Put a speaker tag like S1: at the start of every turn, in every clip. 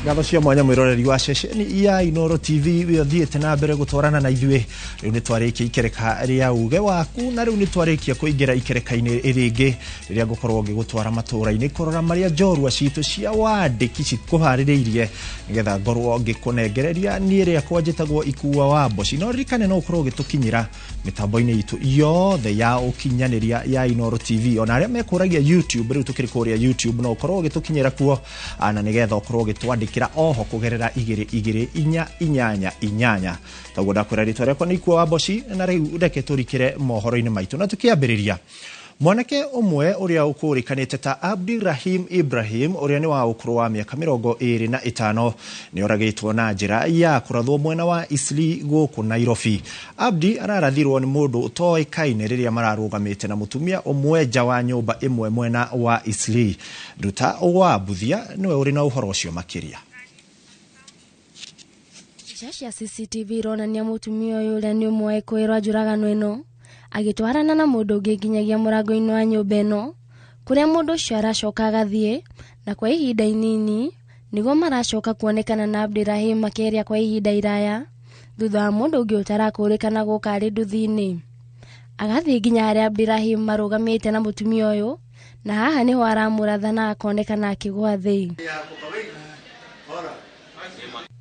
S1: Ngatho cia mwanya mwiroreri wa ceceni ya Inooro TV we thiete na mbere gutwarana na ithuĩ. Rĩu nĩ twarĩkia ikereka rĩa uge waku, na rĩu nĩ twarĩkia kũingĩra ikereka-inĩ rĩngĩ rĩrĩa ngũkorwo ngĩgũtwara matũũra-inĩ kũrora marĩa njorua citũ cia wandĩki cikũharĩrĩirie nĩgetha ngorwo ngĩkũnengereria. Niĩ rĩakwa njĩtagwo Ikua wa Mboci. No ririkane no ũkorwo ũgĩtũkinyĩra mĩtambo-inĩ itũ yothe ya ũkinyanĩria ya Inooro TV, ona arĩa mekũragia YouTube, rĩu tũkĩrĩ kũrĩa YouTube no ũkorwo ũgĩtũkinyĩra kuo, na nĩgetha ũkorwo ũgĩtwandĩkĩra oho kũgerera 22488. Toguo ndakwĩra, rĩtwa rĩakwa nĩ Ikua wa Mboci, na rĩu reke tũrikĩre mohoro-inĩ maitũ. Na tũkĩambĩrĩria, mwanake ũmwe ũrĩa ũkũrĩkanĩte ta Abdirahim Ibrahim, ũrĩa nĩ wa ũkũrũ wa mĩaka 25, nĩ oragĩtwo na njĩra ya kũrathwo mwena wa Eastleigh gũkũ Nairobi. Abdi ararathirwo nĩ mũndũ ũtoĩkaine rĩrĩa mararũgamĩte na mũtumia ũmwe nja wa nyũmba ĩmwe mwena wa Eastleigh. Nduta wa Mbuthia nĩwe ũrĩ na ũhoro ũcio makĩria.
S2: Mbica cia CCTV ironania mũtumia ũyũ, ũrĩa nĩ ũmwe wa kwĩrwo njũragano ĩno, agĩtwarana na mũndũ ũngĩ nginyagia mũrango-inĩ wa nyũmba ĩno, kũrĩa mũndũ ũcio aracoka agathiĩ, na kwa ihinda inini nĩguo maracoka kuonekana na Abdirahim makĩaria kwa ihinda iraya, thutha wa mũndũ ũngĩ ũtarakũrĩkana gũka arĩ nduthi-inĩ agathiĩ nginya harĩa Abdirahim marũgamĩte na mũtumia ũyũ, na haha nĩho aramũratha na akonekana akĩgwa thĩ.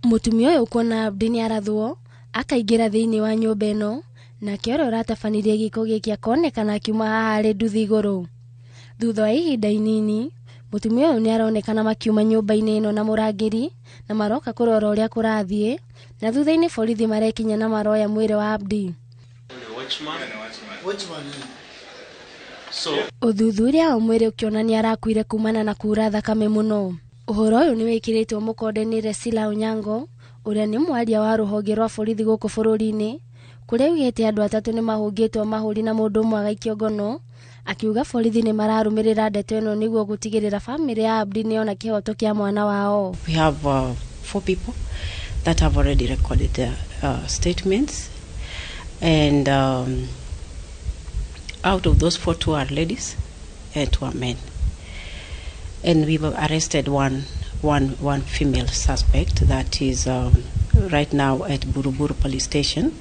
S2: Mũtumia ũyũ kuona Abdi nĩ arathwo, akaingĩra thĩinĩ wa nyũmba ĩno, nake ũrĩa ũratabanirie gĩko gĩkĩ akonekana akiuma haha arĩ nduthi igũrũ. Thutha wa ihinda inini, mũtumia ũyũ nĩ aronekana makiuma nyũmba-inĩ ĩno na mũrangĩri, na maroka kũrora ũrĩa kũrathiĩ, na thutha-inĩ borithi marekinya na maroya mwĩrĩ wa Abdi. Ũthuthuria wa mwĩrĩ ũkĩonania arakuire kumana na kura thakame mũno. Ũhoro ũyũ nĩ wĩkĩrĩtwo mũkonde nĩ Resila Onyango, ũrĩa nĩ mwaria wa rũhonge rwa borithi gũkũ bũrũri-inĩ, kũrĩa augĩte andũ atatũ nĩ mahũngĩtwo mahũri na mũndũ ũmwe agaikio ngono, akiuga borithi nĩ mararũmĩrĩra ndeto ĩno nĩguo gũtigĩrĩra bamĩrĩ ya Abdi nĩyona kĩhoto kĩa mwana wao.
S3: We have four people that have already recorded their statements, and out of those four, two are ladies and two are men. And we've arrested one female suspect that is right now at Buruburu Police Station,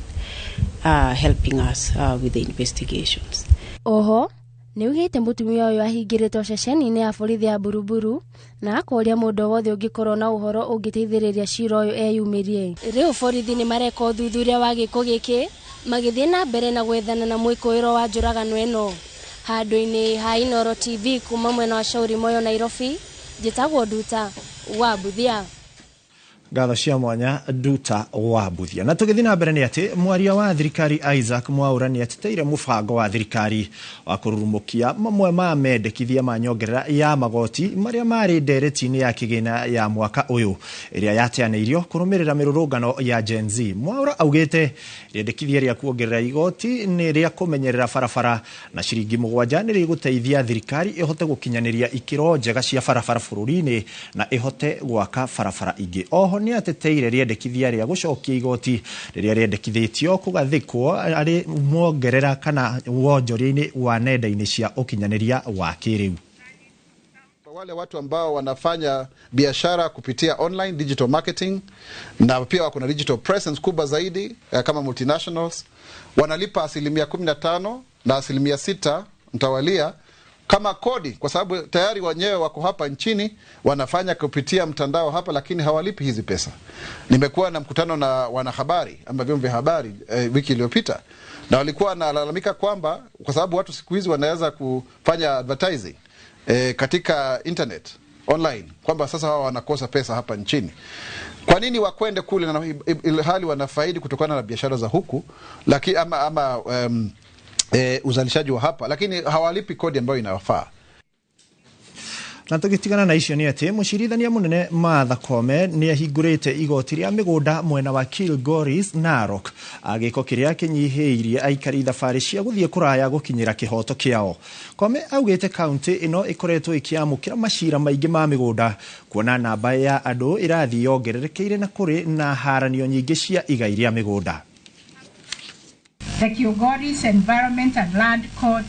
S3: helping us with the investigations.
S2: Oho nĩ ugĩte mũtumia ũyũ ahingĩrĩtwo ceceni-inĩ ya borithi ya Buruburu, na akoria mũndũ o wothe ũngĩkorwo na ũhoro ũngĩteithĩrĩria cira ũyũ eyumĩrie. Rĩu borithi nĩ mareka ũthuthuria wa gĩko gĩkĩ, magĩthiĩ na mbere na gwethana na mwĩkũĩro wa njũragano ĩno. Handũ-inĩ ha Inooro TV, kuma mwena wa Shauri Moyo, Nairobi, njĩtagwo Nduta wa Mbuthia.
S1: Ngatho cia mwanya, Nduta wa Mbuthia. Na tũgĩthiĩ na mbere, nĩ atĩ mwaria wa thirikari Isaac Mwaura nĩ ateteire mũbango wa thirikari wa kũrurumũkia mamwe ma mendekithia ma nyongerera ya magoti marĩa marĩ ndereti-inĩ ya kĩgĩna ya mwaka ũyũ ĩrĩa yateanĩirio kũrũmĩrĩra mĩrũrũngano ya Gen Z. Mwaura augĩte rĩendekithia rĩa kuongerera igoti nĩ rĩa kũmenyerera barabara na ciringi 7 nĩ rĩgũteithia thirikari ĩhote gũkinyanĩria ikĩro njega cia barabara bũrũri-inĩ na ĩhote gwaka barabara ingĩ. Oho nĩ ateteire rĩendekithia rĩa gũcokia igoti rĩrĩa rĩendekithĩtio kũgathĩkwo arĩ mwongerera kana wonjoria-inĩ wa nenda-inĩ cia ũkinyanĩria wa kĩrĩu.
S4: Wale watu ambao wanafanya biashara kupitia online digital marketing na pia wako na digital presence kubwa zaidi, kama multinationals, wanalipa 15% na 6% mtawalia kama kodi, kwa sababu tayari wenyewe wako hapa nchini, wanafanya kupitia mtandao hapa, lakini hawalipi hizi pesa. Nimekuwa na mkutano na wanahabari ama vyombo vya habari wiki iliyopita, na walikuwa wanalalamika kwamba kwa sababu watu siku hizi wanaweza kufanya advertising katika internet online, kwamba sasa hawa wanakosa pesa hapa nchini. Kwa nini wakwende kule na ilhali wanafaidi kutokana na biashara za huku, lakini ama uzalishaji wa hapa, lakini hawalipi kodi ambayo inawafaa.
S1: Na tũgĩtigana na icio, nĩ atĩ mũcirithania mũnene Martha Koome nĩ ahingũrĩte igoti rĩa mĩgũnda mwena wa Kilgoris, Narok, gĩko kĩrĩa kĩnyihĩirie aikari thabarĩ cia gũthiĩ kũraya gũkinyĩra kĩhoto kĩao. Koome augĩte kaunti ĩno ĩkoretwo ĩkĩamũkĩra macira maingĩ ma mĩgũnda, kuona namba ya andũ ĩrathiĩ yongererekeire na kũrĩ na haranio nyingĩ cia igai rĩa mĩgũnda.
S5: The Kilgoris Environment and Land Court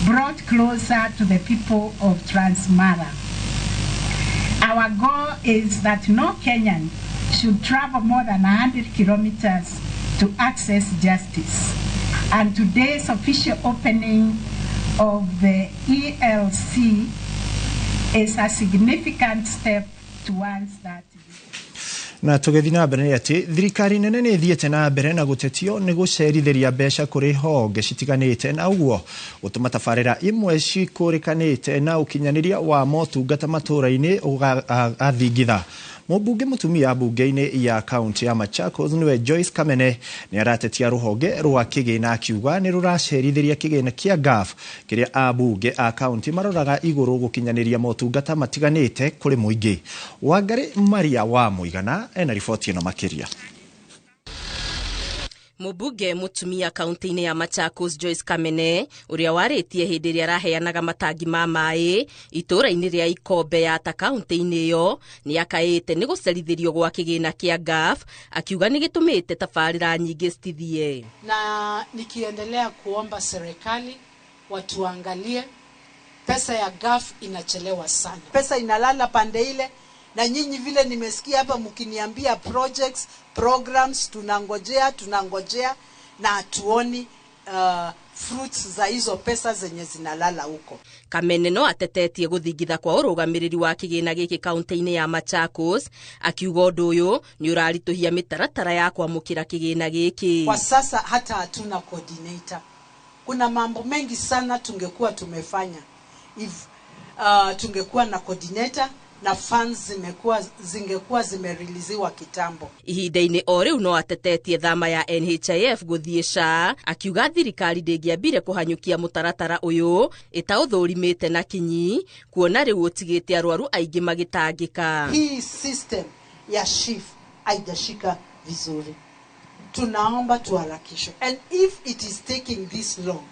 S5: brought closer to the people of Transmara. Our goal is that no Kenyan should travel more than 100 kilometers to access justice. And today's official opening of the ELC is a significant step towards that.
S1: Na tũgĩthiĩ na mbere nĩ atĩ thirikari nene nĩ ĩthiĩte na mbere na gũtetio nĩ gũcerithĩria mbeca kũrĩ honge citiganĩte na ũguo gũtũma tabarĩra imwe cikũrĩkanĩte na ũkinyanĩria wa motungata matũũra-inĩ ũgathingitha. Mũmbunge mũtumia mbunge-inĩ ya kaunti ya Machakos nĩwe Joyce Kamene nĩ aratetia rũhonge rwa kĩgĩna akiuga nĩ rũracerithĩria kĩgĩna kĩa GAF kĩrĩa ambunge a kaunti maroraga igũrũ gũkinyanĩria motungata matiganĩte kũrĩ mũingĩ. Wangari Maria wa Mũigana ena riboti ĩno makĩria.
S6: Mũmbunge mũtumia kaunti-inĩ ya Machakos Joyce Kamene ũrĩa warĩtie hĩndĩ ĩrĩa araheanaga matangi ma maĩ itũũra-inĩ rĩa Ikombe ya ta kaunti-inĩ ĩyo nĩ akaĩte nĩ gũcerithĩrio gwa kĩgĩna kĩa GAF akiuga nĩ gĩtũmĩte tabarĩra nyingĩ citithie.
S7: Na nikiendelea kuomba serikali watuangalie, pesa ya GAF inachelewa sana,
S8: pesa inalala pande ile. Na nyinyi vile nimesikia hapa mkiniambia projects, programs, tunangojea na hatuoni fruits za hizo pesa zenye zinalala huko.
S6: Kamene no atetetie gũthingitha kwa ũrũgamĩrĩri wa kĩgĩna gĩkĩ kaunti-inĩ ya Machakos akiuga ũndũ ũyũ nĩ ũraritũhia mĩtaratara ya kwamũkĩra kĩgĩna gĩkĩ.
S7: Kwa sasa hata hatuna coordinator. Kuna mambo mengi sana tungekuwa tumefanya if tungekuwa na coordinator na funds zingekuwa zimereleasiwa kitambo.
S6: Ihinda-inĩ o rĩu no atetetie thama ya NHIF gũthiĩ SHA akiuga thirikari ndĩngĩambire kũhanyũkia mũtaratara ũyũ ĩtaũthũrimĩte na kinyi kuona rĩu ũtigĩte arwaru aingĩ magĩtangĩka.
S7: Hii system ya SHIF haijashika vizuri, tunaomba tuharakishwe, and if it is taking this long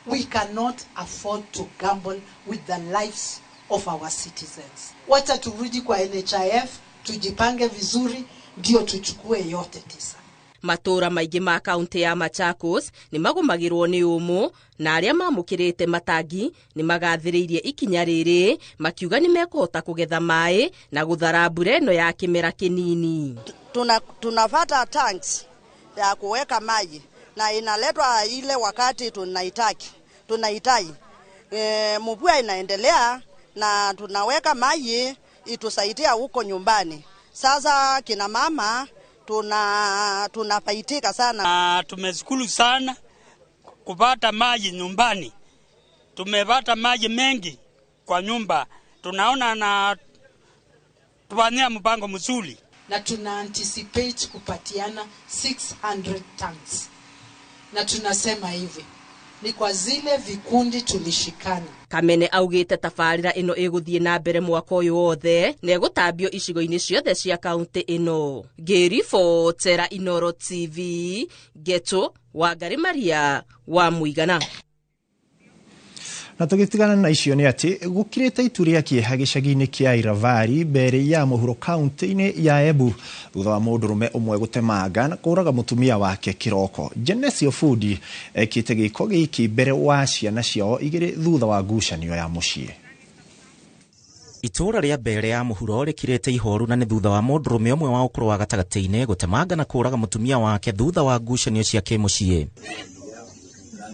S7: we cannot afford to gamble with the lives of our citizens. Wacha turudi kwa NHIF, tujipange vizuri ndio tuchukue yote tisa.
S6: Matũũra maingĩ ma kaunti ya Machakos nĩ magũmagĩrwo nĩ ũmũ na arĩa mamũkĩrĩte matangi nĩ magathĩrĩirie ikinya rĩrĩ makiuga nĩ mekũhota kũgetha maĩ na gũthara mbura ĩno ya kĩmera kĩnini.
S9: Tunafata tanks ya kuweka maji na inaletwa ile wakati tunahitaji. Mvua inaendelea na tunaweka maji itusaidia huko nyumbani. Sasa kina mama tunafaitika sana.
S10: Tumeshukuru sana kupata maji nyumbani. Tumepata maji mengi kwa nyumba. Tunaona na tufanyia mpango mzuri.
S7: Na tuna anticipate kupatiana 600 tanks. Na tunasema hivi ni kwa zile vikundi tulishikana.
S6: Kamene augite tabarĩra ĩno ĩgũthiĩ na mbere mwaka ũyũ wothe na ĩgũtambio icigo-inĩ ciothe cia kaunti ĩno. Ngĩribotera Inoro TV, Geto Wangari Maria wa Mũigana.
S1: Na tũgĩtigana na icio nĩ atĩ gũkirĩte itu rĩa kĩeha gĩcagi-inĩ kĩa Iravari mbere ya mũhuro kaunti-inĩ ya Embu thutha wa mũndũrũme ũmwe gũtemanga na kũũraga mũtumia wake kĩroko. Genesio Fundi ekĩte gĩko gĩkĩ mbere wa ciana ciao igĩrĩ thutha wa ngucanio ya mũciĩ.
S11: Itũũra rĩa mbere ya mũhuro rĩkirĩte ihoru na nĩ thutha wa mũndũrũme ũmwe wa ũkũrũ wa gatagatĩ-inĩ gũtemanga na kũũraga mũtumia wake thutha wa ngucanio cia kĩmũciĩ.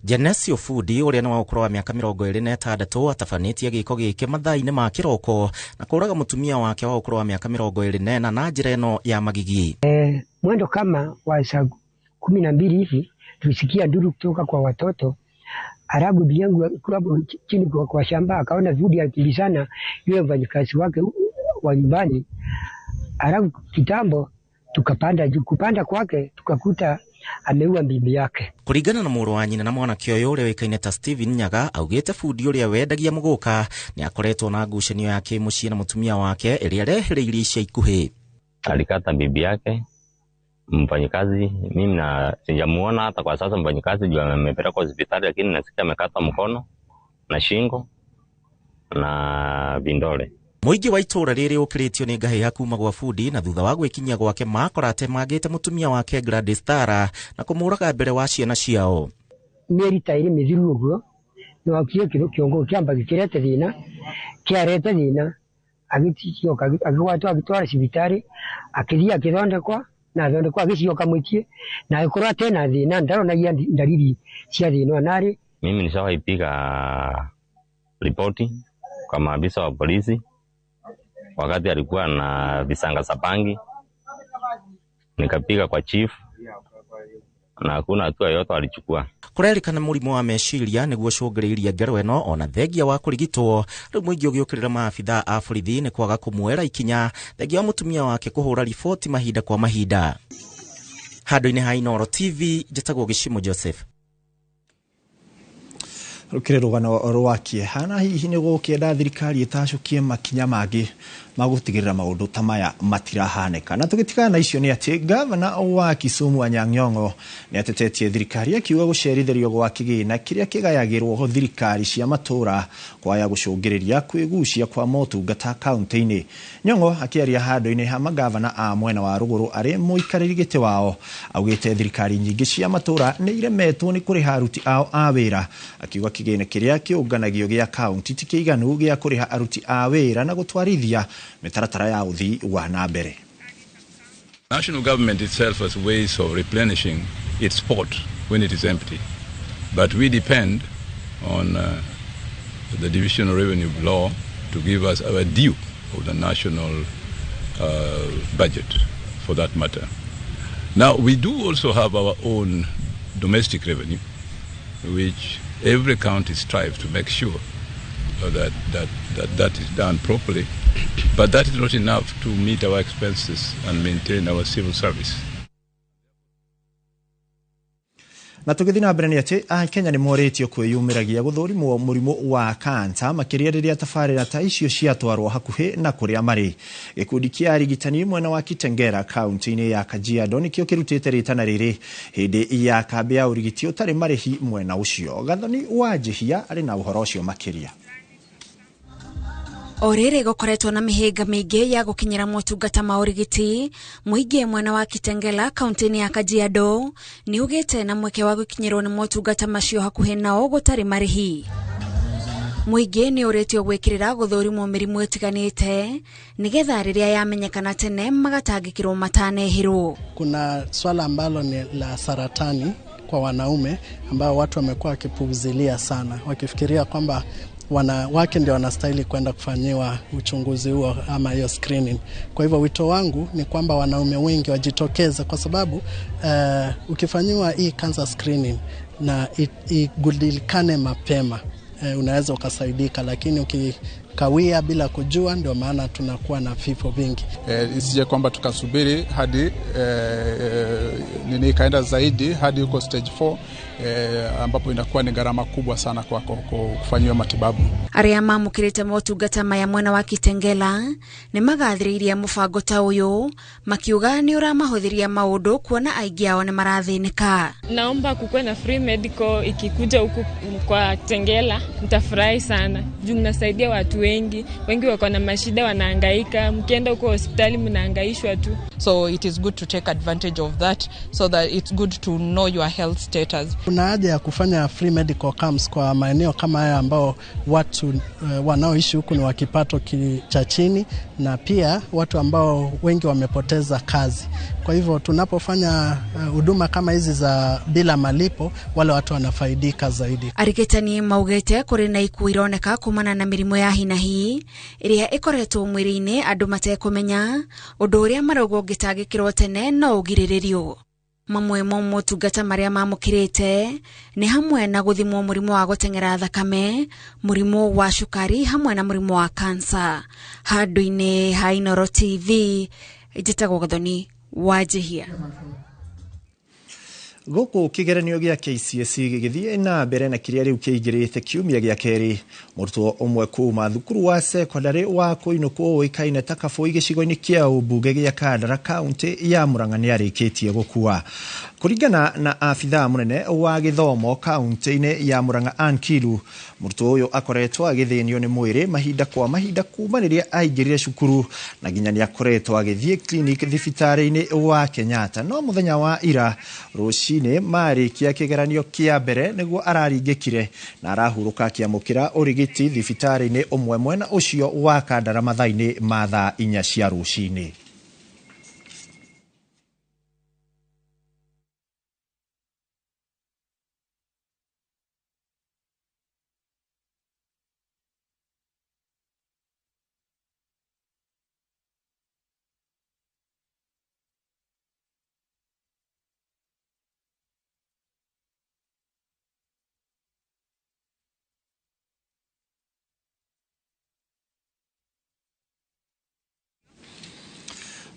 S11: Genesio Fundi ũrĩa nĩ wa ũkũrũ wa mĩaka 26 atabanĩtie gĩko gĩkĩ mathaa-inĩ ma kĩroko na kũũraga mũtumia wake wa ũkũrũ wa mĩaka 24 na njĩra ĩno ya magigi.
S12: Mwendo kama wa saa 12 hivi tulisikia nduru kutoka kwa watoto. Arabu bibi yangu alikuwa chini kwa shamba, akaona Fundi akimbizana yule mfanyikazi wake wa nyumbani. Arabu kitambo tukapanda juu, kupanda kwake tukakuta ameua bibi yake.
S11: Kuringana na mũrũ wa nyina na mwanake ũyũ ũrĩa ũĩkaine ta Steven Nyaga augĩte Fundi ũrĩa wendagia mũgũka nĩ akoretwo na ngucanio ya kĩmũciĩ na mũtumia wake ĩrĩa ĩrehĩrĩirie ica ikuhĩ.
S13: Alikata bibi yake mfanyikazi, mimi na sijamuona hata kwa sasa mfanyikazi juu amepelekwa hospitali, lakini nasikia amekata mkono na shingo na vindole.
S11: Mũingĩ wa itũũra rĩrĩ ũkĩrĩtio nĩ ngahĩha kuma gwa Fundi na thutha wa gwĩkinyia gwake makora atemangĩte mũtumia wake Gladys Tara na kũmũraga mbere wa ciana ciao.
S12: Mĩeri ta ĩrĩ mĩthiru ũguo nĩwakire kĩongo kĩamba gĩkĩrete thĩna, kĩarete thĩna, Agĩcoka agĩgwatwo agĩtwara thibitarĩ, akĩthiĩ agĩthondekwa na athondekwa agĩcoka mũciĩ na agĩkorwo atena thĩna, ndaronagia ndariri cia thĩna onarĩ.
S13: Mimi nishawahi piga ripoti kwa maafisa wa polisi wakati alikuwa na visanga za bangi, nikapiga kwa chief na hakuna hatua yoyote walichukua.
S11: Kũrerĩkana mũrimũ wa meciria nĩguo ũcũngĩrĩirie ngero ĩno ona thengia wa kũrigitwo. Rĩu mũingĩ ũgĩũkĩrĩra maabithaa a borithi nĩ kwaga kũmuoera ikinya thengia wa mũtumia wake kũhũra riboti mahinda kwa mahinda. Handũ-inĩ ha Inooro TV, njĩtagwo Gĩcimo Joseph.
S1: Rũkĩrĩ rũgano rwa kĩeha na hihi nĩ gũkĩenda thirikari ĩtacũkie makinya mangĩ ma gũtigĩrĩra maũndũ ta maya matirahanĩka. Na tũgĩtigana na icio nĩ atĩ gavana wa Kisumu Anyang' Nyong'o nĩ atetetie thirikari akiuga gũcerithĩrio gwa kĩgĩna kĩrĩa kĩgayagĩrwo thirikari cia matũũra kwaya gũcũngĩrĩria kwĩgucia kwa motungata kaunti-inĩ. Nyong'o akĩaria handũ-inĩ ha magavana a mwena wa rũgũrũ arĩ mũikarĩri gĩtĩ wao, augĩte thirikari nyingĩ cia matũũra nĩ iremetwo nĩ kũrĩha aruti ao a wĩra, akiuga kĩgĩna kĩrĩa kĩũnganagio gĩa kaunti ti kĩiganu gĩa kũrĩha aruti a wĩra na gũtwarithia mĩtaratara ya ũthii wa na mbere.
S14: National government itself has ways of replenishing its pot when it is empty, but we depend on the Division of Revenue law to give us our due of the national budget for that matter. Now, we do also have our own domestic revenue, which every county strives to make sure that is done properly, but that is not enough to meet our expenses and maintain our civil service.
S1: Na tũgĩthiĩ na mbere nĩ atĩ Akenya nĩ morĩtio kwĩyumĩragia gũthũrimwo mũrimũ wa kansa makĩria rĩrĩa tabarĩra ta icio ciatwarwo hakuhĩ na kũrĩa marĩ. Gĩkundi kĩa arigitani mwena wa Kitengela kaunti-inĩ ya Kajiado nĩkĩo kĩrutĩte rĩtana rĩrĩ hĩndĩ ya kambĩ ya ũrigiti ũtarĩ marĩhi mwena ũcio. Gathoni wa Njihia arĩ na ũhoro ũcio makĩria.
S15: O rĩrĩ gũkoretwo na mĩhĩnga mĩingĩ ya gũkinyĩra motungata ma ũrigiti, mũingĩ mwena wa Kitengela kaunti-inĩ ya Kajiado nĩ ũgĩte na mweke wa gũkinyĩrwo nĩ motungata macio hakuhĩ nao gũtarĩ marĩhi. Mũingĩ nĩ ũrĩtio gwĩkĩrĩra gũthũrimwo mĩrimũ ĩtiganĩte nĩgetha rĩrĩa yamenyekana tene magatangĩkĩrwo matanehĩrwo.
S16: Kuna swala ambalo ni la saratani kwa wanaume ambao watu wamekuwa wakipuuzilia sana, wakifikiria kwamba wanawake ndio wanastahili kwenda kufanyiwa uchunguzi huo ama hiyo screening. Kwa hivyo wito wangu ni kwamba wanaume wengi wajitokeze, kwa sababu ukifanyiwa hii cancer screening na igudilikane mapema, unaweza ukasaidika, lakini ukikawia bila kujua, ndio maana tunakuwa na vifo vingi.
S4: Isije kwamba tukasubiri hadi nini ikaenda zaidi hadi huko stage 4, ambapo inakuwa ni gharama kubwa sana kwako kufanyiwa matibabu.
S15: Arĩa mamũkĩrĩte motungata maya mwena wa Kitengela nĩ magathĩrĩirie mũbango ta ũyũ makiuga nĩ ũramahũthĩria maũndũ kuona aingĩ ao nĩ marathĩnĩka.
S17: Naomba kukuwe na free medical ikikuja huku kwa Kitengela, nitafurahi sana juu mnasaidia watu wengi, wengi wako na mashida wanahangaika, mkienda huko hospitali mnahangaishwa tu.
S18: So it is good to take advantage of that so that it's good to know your health status.
S16: Kuna haja ya kufanya free medical camps kwa maeneo kama haya ambao watu wanaoishi huku ni wa kipato cha chini, na pia watu ambao wengi wamepoteza kazi. Kwa hivyo tunapofanya huduma kama hizi za bila malipo, wale watu wanafaidika zaidi.
S15: Arigitani maugĩte kũrĩ na ikuũ ironeka kumana na mĩrimũ ya hi na hi ĩrĩa ĩkoretwo mwĩrĩ-inĩ andũ matekũmenya, ũndũ ũrĩa marauga ũngĩtangĩkĩrwo tene no ũgirĩrĩrio. Mamwe mo motungata marĩa mamũkĩrĩte nĩ hamwe na gũthimwo mũrimũ wa gũteng'era thakame, mũrimũ wa cukari hamwe na mũrimũ wa kansa. Handũ-inĩ ha Inooro TV, njĩtagwo Gathoni wa Njihia.
S1: Gũkũ kĩgeranio gĩa KCSE gĩgĩthiĩ na mbere na kĩrĩa rĩu kĩingĩrĩte kiumia gĩa kerĩ, mũrutwo ũmwe kuma thukuru wa sekondarĩ wa Kũinũkwo ũĩkaine ta Kabũi gĩcigo-inĩ kĩa ũmbunge gĩa Kandara kaunti ya Murang'a nĩarĩkĩtie gũkua. Kũringana na abithaa mũnene wa gĩthomo kaunti-inĩ ya Murang'a Ann Kilu, mũrutwo ũyũ akoretwo agĩthĩnio nĩ mwĩrĩ mahinda kwa mahinda kuma rĩrĩa aingĩrire cukuru na nginya nĩ akoretwo agĩthiĩ clinic thibitarĩ-inĩ wa Kenyatta. No mũthenya wa ira rũcinĩ marĩkia kĩgeranio kĩa mbere nĩguo araringĩkire na arahurũka akĩamũkĩra ũrigiti thibitarĩ-inĩ ũmwe mwena ũcio wa Kandara mathaa-inĩ ma thaa 4 cia rũcinĩ.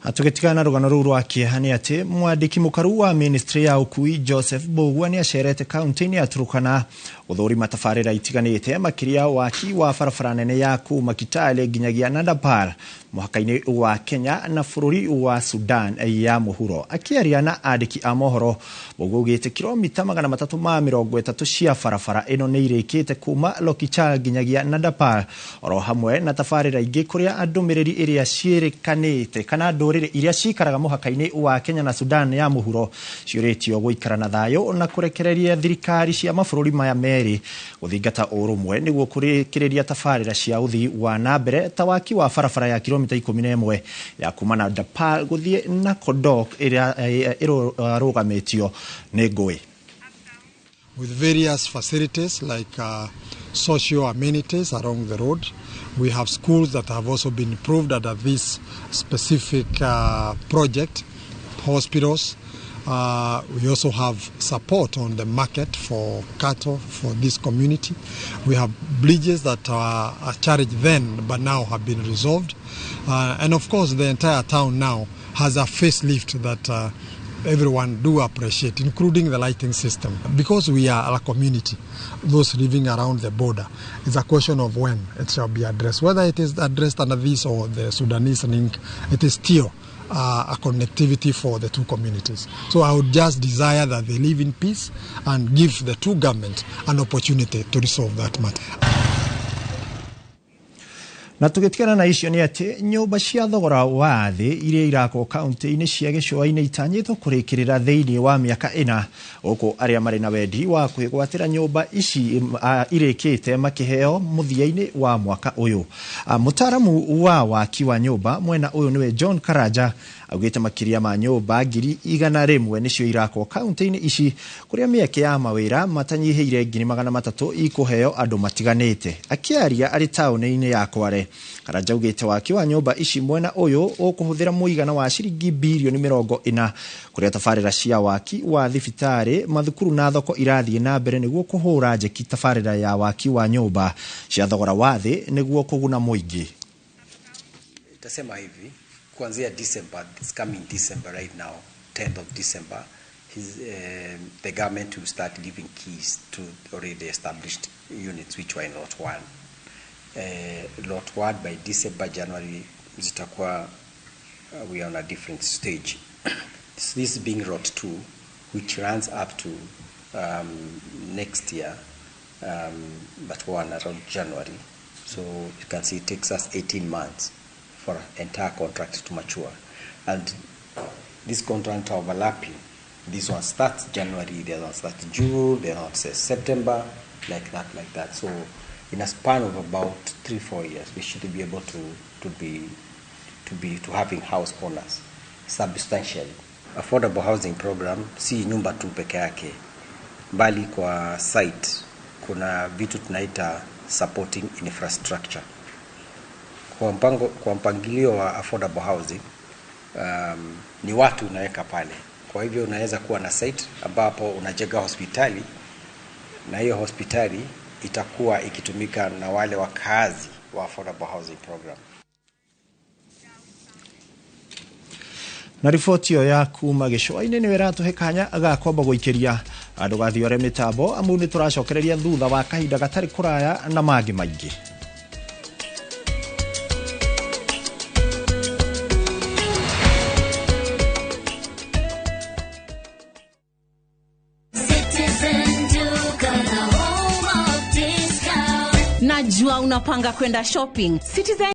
S1: Tũgĩtigana na rũgano rũu rwa kĩeha nĩ atĩ mwandĩki mũkaru wa ministry ya ũkui Joseph Mbugua nĩ acerete kaunti-inĩ ya Turkana gũthũrima tabarĩra itiganĩte makĩria waki wa barabara nene ya kuma Kitale nginyagia Nadapal mũhaka-inĩ wa Kenya na bũrũri wa Sudan ya mũhuro. Akĩaria na andĩki a mohoro, Mbugua augĩte kilomita 330 cia barabara ĩno nĩ irĩkĩte kuma Lokichar nginyagia Nadapal oro hamwe na tabarĩra ingĩ kũrĩa ndũmĩrĩri ĩrĩa ciĩrĩkanĩte kana ndũrĩrĩ iria cikaraga mũhaka-inĩ wa Kenya na Sudan ya mũhuro ciũrĩtio gũikara na thayũ na kũrekereria thirikari cia mabũrũri maya merĩ gũthingata ũrũmwe nĩguo kũrĩkĩrĩria tabarĩra cia ũthii wa na mbere ta waki wa barabara ya kilomita 11 ya kuma Nadapal gũthiĩ Nakodok ĩrĩa ĩrũgamĩtio nĩ ngũĩ.
S19: With various facilities like social amenities along the road. We have schools that have also been improved under this specific project, hospitals. We also have support on the market for cattle for this community. We have bridges that are charged then but now have been resolved. And of course the entire town now has a facelift that everyone do appreciate, including the lighting system. Because we are a community, those living around the border, it's a question of when it shall be addressed. Whether it is addressed under this or the Sudanese link, it is still a connectivity for the two communities. So I would just desire that they live in peace and give the two governments an opportunity to resolve that matter.
S1: Na tũgĩtigana na icio nĩ atĩ nyũmba cia thogora wa thĩ iria irakwo kaunti-inĩ cia gĩcũa-inĩ itanyĩtwo kũrĩkĩrĩra thĩinĩ wa mĩaka 4 gũkũ arĩa marĩ na wendi wa kwĩgwatĩra nyũmba ici irĩkĩte makĩheo mũthia-inĩ wa mwaka ũyũ. Mũtaaramu wa waki wa nyũmba mwena ũyũ nĩwe John Karanja augĩte makĩria ma nyũmba 100,000 nĩcio irakwo kaunti-inĩ ici kũrĩa mĩeke ya mawĩra matanyihĩire 300,000 ikũheo andũ matiganĩte. Akĩaria arĩ taũni-inĩ ya Kware, Karanja augĩte waki wa nyũmba ici mwena ũyũ ũkũhũthĩra mũigana wa ciringi birioni 40 kũrĩa tabarĩra cia waki wa thibitarĩ, mathukuru na thoko irathiĩ na mbere nĩguo kũhũra njeki tabarĩra ya waki wa nyũmba cia thogora wa thĩ nĩguo kũguna mũingĩ.
S20: Tasema hivi, kuanzia December, it's coming December right now, 10th of December, the government will start giving keys to already established units which were in Lot 1. Lot 1 by December, January, zitakuwa we are on a different stage. This being Lot 2, which runs up to next year, but one around January. So you can see it takes us 18 months for entire contract to mature. And this contract overlapping. This one starts January, the other one starts June, the other one says September, like that, like that. So in a span of about 3-4 years, we should be able to having house owners substantially. Affordable housing program si nyumba tu peke yake, bali kwa site kuna vitu tunaita supporting infrastructure. Kwa mpangilio wa affordable housing, ni watu unaweka pale. Kwa hivyo unaweza kuwa na site ambapo unajenga hospitali, na hiyo hospitali itakuwa ikitumika na wale wakazi wa affordable housing program.
S1: Na riboti ĩyo ya kuma gĩcũa-inĩ nĩyo ĩratũhe kanya ga kwamba gũikĩria andũ gathiore mĩtambo amu nĩ tũracokereria thutha wa kahinda gatarĩ kũraya na mangĩ maingĩ.
S21: Najua unapanga kwenda shopping. Citizen